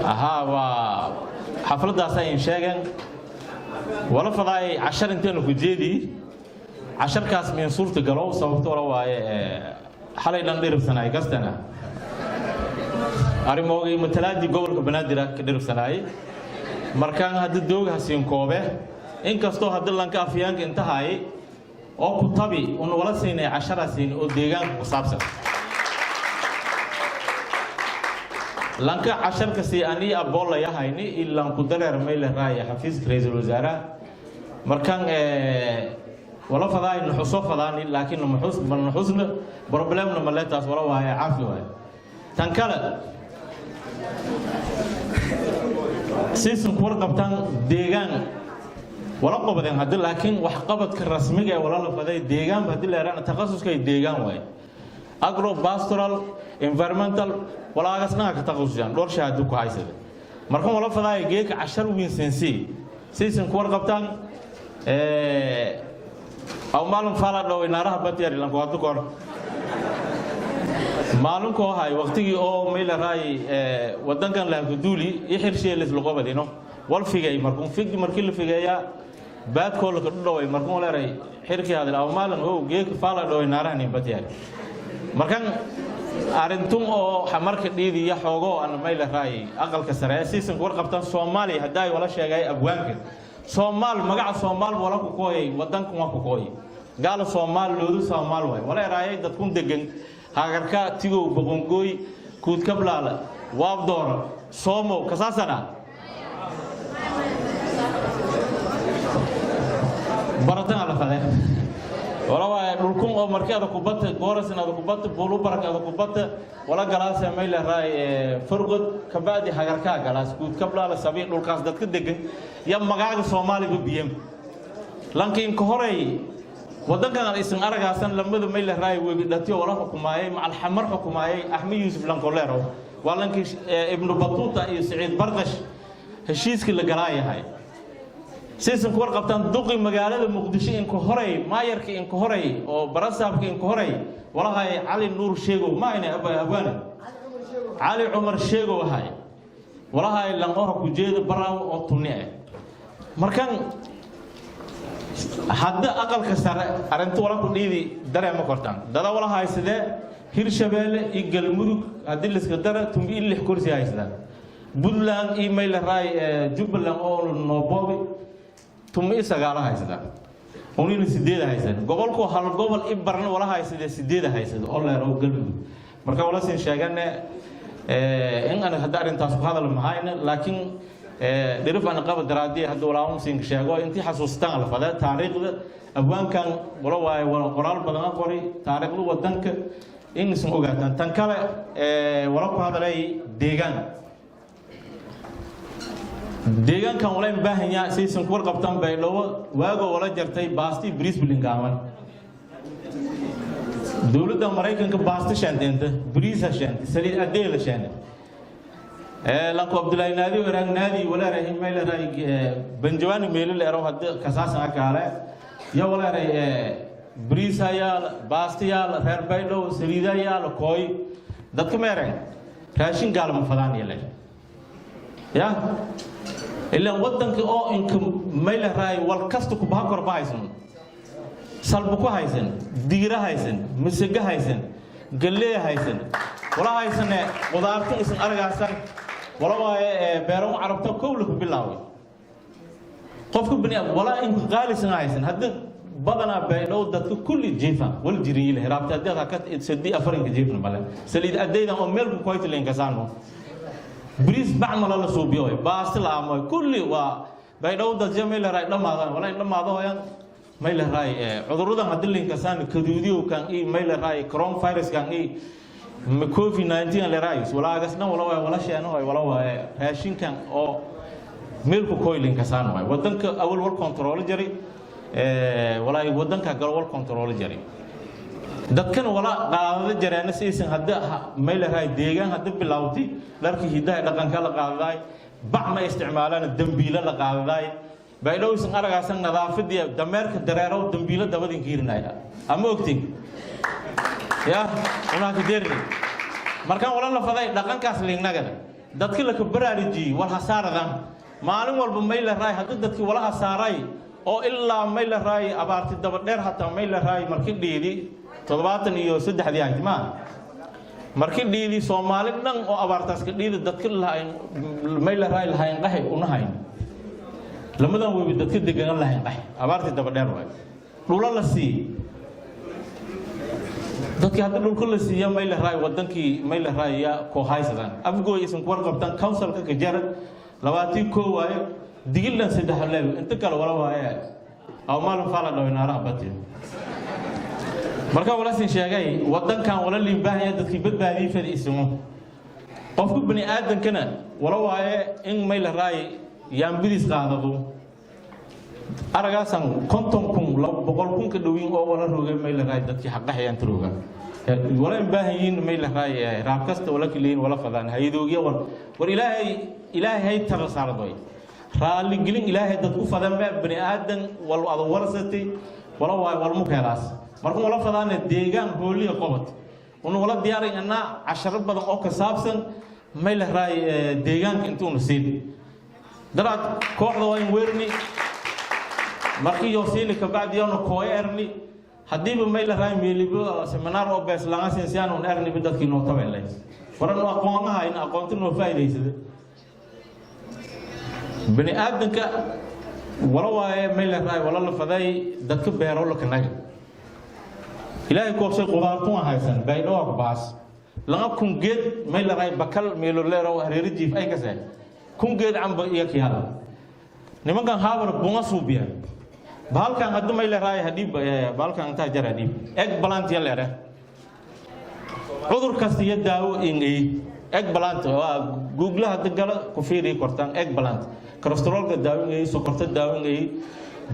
Ahaa, waa xafladdaas ayn sheegeen. Wala fadaay cashar inteenu ku jeedii, casharkaas miin suurta galow, sababto wala waaye xalay dhan dhiribsanaay kastana arrimoogay matalaadii gobolka Banaadir ka dhiribsanaayey. Markaan hadda dooga hasiin koobe, inkastoo hadda lanka afyaanka intahay oo ku tabi un wala siinay cashara siin oo deegaanka ku saabsan. Lanka casharka sii anii aboolla yahayni ilaan ku dareer mayle raaya xafiiska ra'iisul wasaaraha. Markaan wala fadaay nuxuso fadaani, laakiin nuxus ma nuxusna problemna maleetaas. Wala waaye caafi waaye. Tan kale, siisan ku warqabtaan, deegaan wala qabadeen haddi, laakiin waxqabadka rasmiga ee wala la faday deegaanba haddii la yaraana takhasuskay deegaan waaye, agro pastoral environmental walaagasnaha ka takhasusaan, dhowr shahaado ku haysada. Markan wala fadaaya geeka cashar wiinsensi. Siisan ku warqabtaan, aw maalin faala dhoway naaraha batyar lanku haddu kor maalinkoo hay waqtigii oo mayla raay wadankan lahakuduuli i xirshiye lisluqobadino wal figay. Markun fig markii la figeeyaa baadkoo laka dhudhoway. Markun leeray xirkii hadal aw maalin oo geeka faala dhoway naaraha batyar. Markan arintun oo marka dhiidiya xoogoo ana mayla raay aqalka sare. Siisanku warqabtaan, Soomaaliya hadda ay wala sheegay abwaanka Soomaal, magaca Soomaal wala ku kooyay wadankan waa ku kooyay gaala Soomaal loodu Soomaal waay. Wala eraayay dadkun degan Hagarka, Tigow, Boqongooy, Kuudkablaala, Waabdoora, Soomow kasaasana baratana la fade. Wala waay dhulkun oo markii ada kubata goorasin, ada kubata buulu baraka, ada kubata wala galaasa mayla raay farqod kabacdi Hagarkaa galaas, Kuudkablaala, Sabii, dhulkaas dadka degan ya magaaga Soomaaliba biyem. Lankiin ka horay wadankan aan isin aragaasan lamada mayla raay webi dhatiyo wala xukumaayay macal Xamar xukumaayay Axmed Yuusuf Lankoleero. Waa lankii Ibnu Batuuta iyo Siciid Barqash heshiiskii la galaayahay. Siisan ku warqabtaan, duqi magaalada Muqdisho inka horay, maayarka inka horay oo barasaabka inka horay walahay Cali Nuur Sheegow ma ayna abwaane Cali Cumar Sheegow ahay walahay lanqoha ku jeeda Baraaw oo tunni ah. Markan hadda aqalka sare arrinta wala ku dhiidi dareema kortaan dada wala haysadee Hirshabeelle iyo Galmudug haddii liska dara 16 kursi haysadaan, Puntland iyo mayla raay Jubbaland oo nooboobi 19 haysadaan, unina 8 haysan. Gobolku hal gobol i barna wala haysadee 8 haysada oo leer oo Galmudug. Marka wala siin sheegane in aan hadda arrintaas ku hadal mahayna, laakiin dhirif aan qaba daraadii hadda walaahum siin sheego intii xasuustaan la fada taariikhda abwaankan. Wala waaye wala qoraal badan qori taariikhda wadanka in isan ogaataan. Tan kale, wala ku hadalay deegaan. Deegaankan wala in baahan yahay, saysan ku warqabtaan, Baydhabo waagoo wala jartay baasti bariis bilingaaman. Dowladda Maraykanka baasti sheentay, bariisa sheentay, saliid adeela sheentay. Lanku Abdullaahi Naadi waraag naadi wala mayleray banjawaani meelil ero hadda kasaasan kaale yo waleeray bariisa yaal, baasti yaal, reer Baydhabo saliida yaal kooy dadka meereen raashin gaalama fadaan yeele ya ilaan wadanka oo inka mayleray wal kasta ku baha korba haysan, salba ku haysan, digira haysan, masago haysan, galleey haysan, wala haysane qudaarta isan aragaasan. Wala waaye beero carabta kow la ku bilaaway qofka bani wala inka qaalisan haysan. Hadda badanaa Baydhow dadka kulli jiifa wal jirin raabta haddii aad ka sadi afarinka jiifna male saliid adaydan oo meel ku koytleen kasaano bariis bacmala la suubiyo baasti la amo kulli waa Baydhow dad jameel raay dhamaadaan wala in dhamaado hoyan mayla raay cuduradan hadii linkasaan kaduudiyo kan i mayla raay coronavirus kan i COVID 19 la raay walaagas dhan wala waay wala sheeno way wala waay raashinkan oo meelku koylin kasaan waay. Wadanka awal wal control jari, walaay wadanka gal wal control jari, dadkan wala qaadada jareena siisan. Hadda mayla raay deegaan hadda bilawti dharkii hidaha dhaqanka la qaadaday, bac ma isticmaalaan, dambiilo la qaadaday. Baydhowsan aragaasan nadaafadii dameerka dareerow dambiilo dabadin kiirinaya ama ogtin ya unaa ka deerni. Markaan wala la faday dhaqankaas liignagada Dadki laka baraarujiyey wal hasaaradan maalin walba, may la raay, haddii dadkii wala hasaaray oo ilaa, may la raay, abaarti daba dheer hataa, may la raay, marki dhiidi 73-dii ahayd ma marki dhiidi Soomaali dhan oo abaartaas ka dhiidi, dadka lahayn, may la raay, lahayn qaxi una hayn lamadan webi, dadka degan lahayn qaxi abaartii daba dheer waay. Dhulo la siiyey dadkii, haddii dhulka la siiya, may la raay, wadankii, may la raay, ya koo haysadaan. Afgooy isan kuwar qabtaan councilka ka jara 21 waayo, Digildan saddex leeb, inta kale wala waaye aw maalin faala dhawinaaraha bati. Marka wala sin sheegay wadankan wala liinbaahaya dadkii badbaadiyey fadi ismo qofku bani aadankana wala waaye in, may la raay, yaambidiis qaadado. Aragaasan 50,000, 100,000 ka dhowin oo wala rogay, may la raay, dadkii xaqaxayaan taroga wala in baahan yihiin, may la raay, raab kasta wala kaliyin wala fadaan haydoogya war war Ilaahay, Ilaahay hay tala saardoy raali gelin. Ilaahay dad ku fadan ma bani aadan wal ado warsatay wala waay wal mukeelaas. Marka wala fadaana deegaan hooliya qobod unu wala diyaarayna casharo badan oo ka saabsan, may la raay, deegaanka intuuna siin daraad kooxda waa in weerni. Markii yoo siini kabacdi yoona kooyo erni haddiiba, may la raay, meelibo seminaar oo beeslaanga sinsiyaan un erniba dadkii noo tabeelay waran aqoonaha in aqoonti noo faa'iidaysada bani aadanka wala waaye, may la raay, wala la faday dadka beero la kanaga. Ilaahay koobsay qudaartun haysan baydhawaa ku baas langa kun geed, may la raay, bakal meelo leero hareeri jiif ay kasee kun geed camba iyo kiyaala. Nimankan haabar bunga suubiya bahalkan hadda, may la raay, hadhiib bahalkan intaa jar hadhiib egg plant ya leere, cudur kasta iyo daawo ingay. Egg plant waa Google hadda gala ku fiiri kortaan. Egg plant cholesterolka daawingay, sokorta daawingay.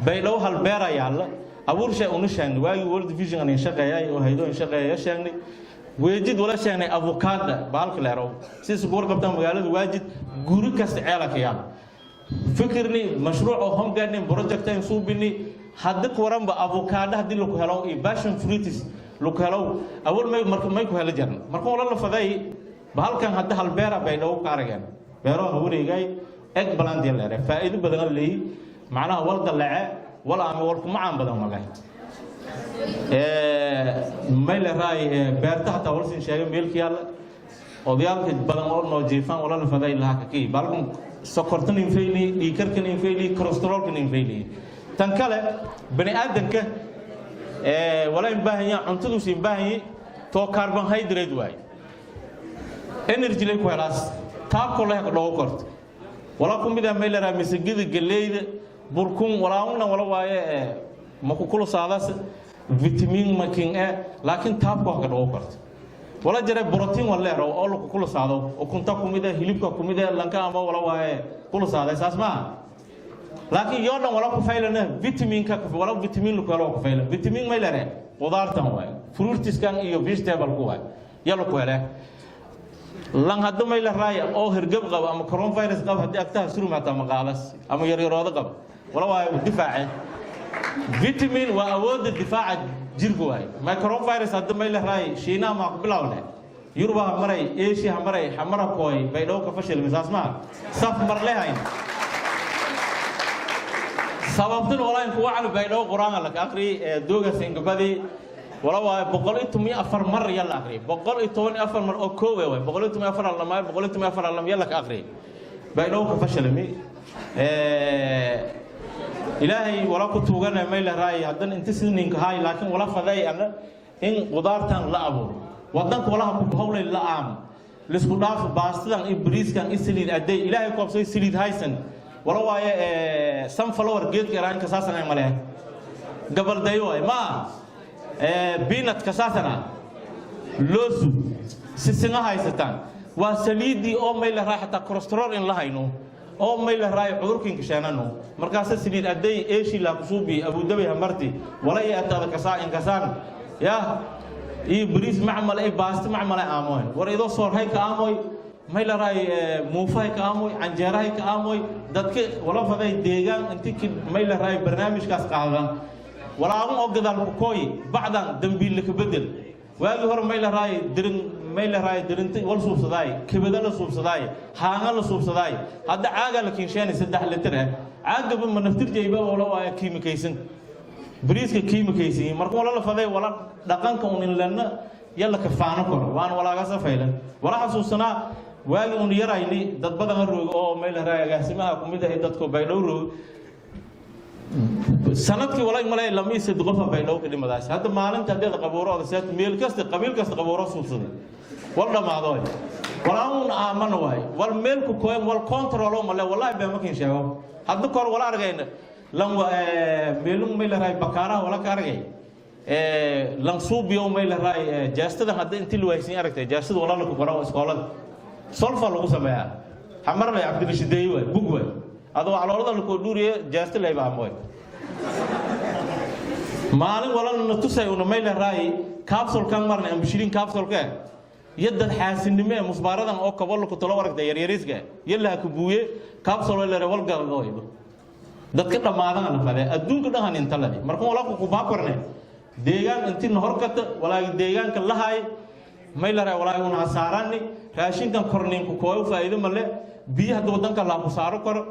Baydhabo hal beera yaalla, abuur shay unu sheegnay waagii World Vision aan shaqeeyay oo haydo shaqeeya sheegnay. Weejid wala sheegnay avocado bahalka leerow si isku warqabtaan. Magaalada Waajid guri kasta ceela ka yaal fikirni mashruuc oo home gardening project aan suubini hadda ku waranba. Avocado hadii lagu helo iyo passion fruits lagu helo, awal may marka may ku helo jarna. Marka wala la faday bahalkan hadda hal beera bay dhow ka arageen beeraha wareegay. Egg plant leere faa'iido badan leeyahay, macnaha wal dalace wal ama wal kuma caan badan ma leh may la raay beerta hataa wal sin sheegay meelkii yaalla odayaalka badan oo noo jiifaan wala la faday lahaa kakii balkan sokortan infayli, dhiigkarkan infayli, cholesterolkan infayli. Tan kale bani aadanka wala in baahan yahay cuntaduusa in baahan yahay too carbohydrate waay, energy lay ku helaas taabko leh ka dhowo korto. Wala ku mid ah, may la raay, masagada, galleyda, burkun walaawna wala waaye ma ku kula saadaas vitamin making laakiin taabko ka dhowo korto. Wala jira protein wala leero oo lagu kula saado, ukunta ku mid ah, hilibka ku mid ah, lanka ama wala waaye kula saaday saas ma. Laakiin yoo dhan wala ku faylana vitaminka, wala vitamin lagu helo ku faylan. Vitamin may leere qudaartan waaye, fruitskan iyo vegetable ku waaye yalo ku hele. Lan hadda, may la raaya, oo hergab qaba ama coronavirus qaba haddii agtaha surum hataa maqaalas ama yaryaroodo qaba wala waaye difaace. Vitamin waa awoodda difaaca jirka waaye. My coronavirus hadda, may la raay, Shiinaha maa ku bilawne, Yuruba ha maray, Asia ha maray, xamara kooy Baydhabo ka fashilmay saas maa saf mar lehayn. Sababtan walaa in kuwa cali Baydhabo Qur-aanka laka aqri ee dooga singabadii wala waaye 114 mar ya la aqriyay, 114 mar oo koowe waay, 114 alamaay, 114 alam ya laka aqriyay Baydhabo ka fashilmay. Ilaahay wala ku tuugana, may la raay, haddana inta sininka haay. Laakiin wala faday ana in qudaartan la abuuro wadanka walaha ku hawlay la aamo lisku dhaafo baastadan iyo bariiskan iyo saliid aday. Ilaahay ku absay saliid haysan wala waaye sunflower geedka yaraan kasaasan ay malehe gabaldayo waay ma peanut kasaasana loosu sisinga haysataan waa saliidii oo may la raay xataa cholesterol in la hayno oo may la raay cudurkin kasheenano. Markaasa saliid aday eeshi la kusuubi Abu Dhabi hamarti wala iyo atada kasaa in kasaan ya iyo bariis macmal ay baasto macmal ay aamoy war idoo soorhay ka aamoy, may la raay, muufahay ka aamoy, canjeerahay ka aamoy. Dadka wala faday deegaan inti may la raay barnaamijkaas qaadan walaagun oo gadaal ku kooyi bacdan dambiil ka bedel. Waagii hore, may la raay, dirin. May la raay dirinta wal suubsadaay, kibada la suubsadaay, haanga la suubsadaay. Hadda caaga la kiinsheeni 3 litir caagaba ma naftir jayba wala waa kiimikaysan, bariiska kiimikaysan. Marka wala la faday wala dhaqanka un in lana yalla ka faano koro waan walaaga safaylan. Wala xasuusanaa waagi un yarayni, dad badan roog oo meel raay agaasimaha ku mid ah dadku Baydhow roog. Sanadkii walay malay 2 iyo 3 qof Baydhow ka dhimadaas. Hadda maalinta haddii qabuuro seet, meel kasta, qabiil kasta qabuuro suubsaday, wal dhamaado walaa un aaman waay, wal meel ku kooyan, wal control male. Wallahi baa makin sheego, hadda kor wala argayna lan meelun may la raay bakaaraha wala ka argay lan suubiyo may la raay jeestada. Hadda intii la waysin aragtay jeestada wala la ku qoro iskoolada solfa lagu sameeyaa xamarlay Cabdirashideey waay bug waay adoo caloolada la koo dhuuriye jeesta layba amoy. Maalin wala na tusay una may la raay capsule kan marna ambishirin capsule-ka iyo dad xaasinimo ee musbaaradan oo kabo ku talo aragtay yaryariiska yalla ku buuye capsule la wal galdo dadka dhamaadan la fadee adduunka dhan inta ladi. Marka wala ku baakorne deegaan intii horkata walaa deegaanka lahay may la raay walaa una saarani raashinkan kornin ku kooyo faa'iido male. Biyo hadda wadanka la ku saaro karo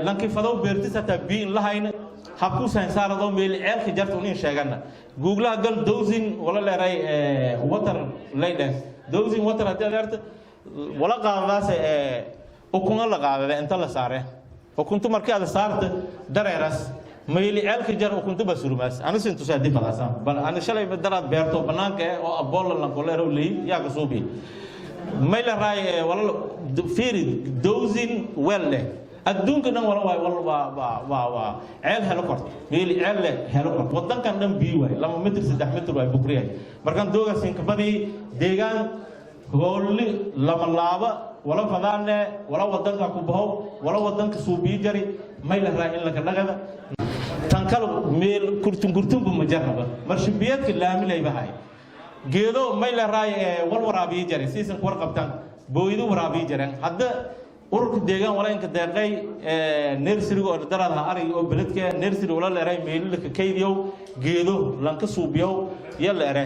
lanki fadow beertis hataa biyo in lahayna habku saarado meel ceelka jarta unin sheegana. Googlaha gal, dowsing wala leeray water layden dowsing water haddii adeerta wala qaadadaas ukunga la qaadada inta la saare ukuntu markii aad saarta dareeras mayli ceelka jar ukuntu ba surmaas. Ana sin tusaa difadaasa bal ana shalay daraad beerto banaanka oo abolla lan koleero leey yaa ka suubi may la raay wala fiiri dowsing well leh adduunka dhan wala waay wala waa ceel helo korto, meel ceel leh helo korto. Wadankan dhan biyo waay, 2 mitir, 3 mitir waay bukriyay. Markaan dooga sinkabadii deegaan hooli lama laaba wala fadaane wala wadanka ku bahow wala wadanka suubiyo jari may la raay in laka dhagada tan kale meel kurtun kurtunbu ma jarnaba marshabiyeedka laamilay bahay geedo may la raay wal waraabiyo jari siisan war qabtaan booydu waraabiyo jareen. Hadda ururka deegaan wala inka deeqay nursery-ga oo daradaha arag oo beledka nursery wala leeray meelilka kaydiyow geedo lanka suubiyow ya leere.